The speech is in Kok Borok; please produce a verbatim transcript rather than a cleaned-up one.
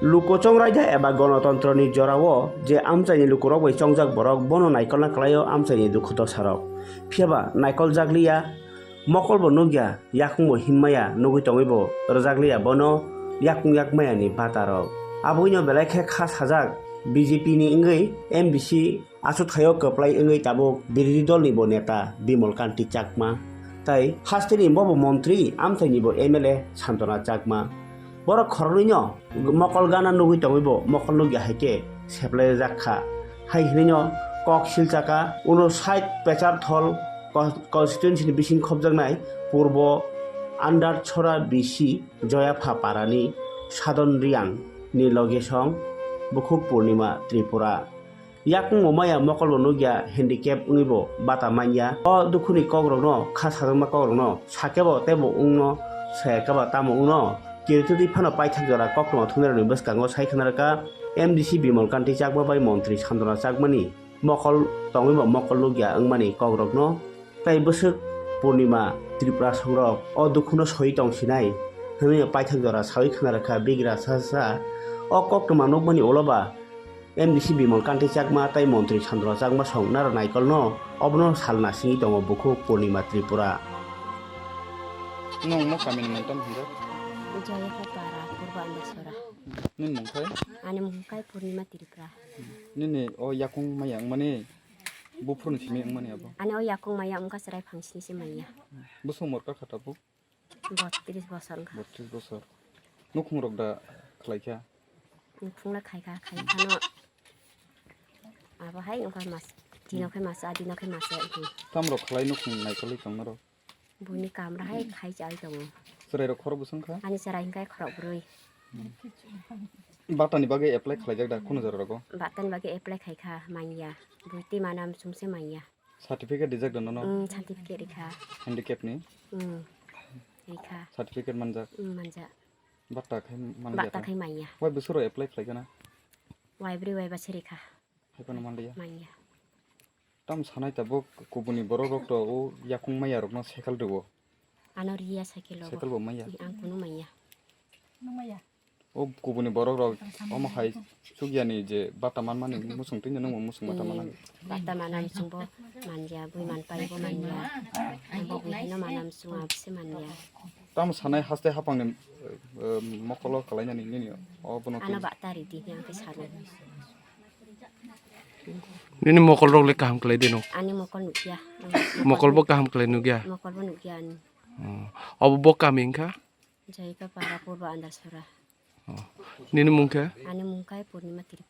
Lukuchong raida eba gonotontroni jorao je amchaini lukurok bai chongjak borok bono naikolna kwlaio amchaini dukhu dosarok. Phiyaba naikoljakliya, mokolbo nukya, yakungbo hinmaya, nugwi tongwibo rwjakliya bono yakung yakmayani batarok. Aboino belai khe kha sajak B J P ni wngwi M D C achukthai-o kwplai wngwi tabuk birodhi dolni bo neta Bimal Kanti Chakma, tai hasteni bobo montri amchaini bo M L A Santona Chakma. Borok khoroknwino mokol gana nugwi tongwi bo mokol nukya hai khe seplai rwjak kha. Hai hwnwino kok silchaka uno sait Pecharthol co-, constituency ni bising khopjaknai Purbo Andarchora B C Joyapha parani Sadon Riang ni loge song Bukhuk Purnima Tripura. Yakung bo maya, mokol bo nukya, handicap wngwi bo bata manya. O dukhuni kokrokno, kha sajakma kokrokno sakebo teibo wngno, sayakaba tamo wngno, kiritwtwi phano paithak jora koktwma thumnairokni bwskango sai khna rwkha M D C Bimal Kanti Chakma bai Montri Santona Chakmani mokol tongwi bo mokol nukya wngmani kokrokno. Tei bwswk Purnima Tripura songrok o dukhuno soi tong sinai hwnwi paithak jora saui khna rwkha bigra sa sa. O koktwma nukmani ulo ba M D C Bimal Kanti Chakma tei Montri Santona Chakma song naro naikolno obono salna singwi tongo bukhuk Purnima Tripura. Nwng no kamini mung tamo hinjak? Joyapha para, Purbo Andasora. Nini mung khai? Ani mung khai Purnima Tripura. Nini o yakung maya wngmani buphuruni simi wngmani abo? Ani o yakung maya wngkha chwrai phangsini se maya. Bwswk morka kha tabuk? Botris bosor wngkha. Botris bosor. Nukhung rok da khlai kha? Nukhung le khai kha, khai phano abo hai wngkha mas, dino khai mas, a dino khai mas wngkha. Tam rok khlai nukhung naikolwi tong norok? Buini kamra hai khai chai tongo. Chwrai rok khorok bwswng kha? Ani chwrai hwnkhe khorok brwi. Batani bagwi apply khlaijak da kunu jora rogo? Batani bagwi apply khai kha, manya. Buiti mana msung se manya. Certificate rijak da nono? Mm, certificate rikha. Handicap ni? Mm. Rikha. Certificate manjak? Mm, manjak. Batta khai manliya Batta ta? Khai manya. Wai bwswk rok apply khlai gana? Wai brwi wai bwswk rikha. Hai phano manliya? Manya. Tam sanai tabuk kubuni borok rok to o yakung maya rok no cycle rwo. Ano riya cycle rwo. Cycle bo manya? Ang kunu manya. O kubuni borok rok omo hai chukyani je bata manmani muchung twi nwng bo muchung bata manani. Bata mana muchung bo manja, bui man pai bo manja. Bo bui hino mana muchung abse manja. Tamo sanai haste hapangni, eh, mokolo kalainani nini obono. Ano twi bata ridi hini ang khe sanai. Nini mokol rok le kaham khlai de no? Ani mokol nukya. Mokol bo kaham khlai nukya? Mokol bo nukya ani. Oh. Obo bo kami wngkha? Joyapha para Purbo Andasora. Oh. Nini mung khe? Ani mung khe Purnima Tripura.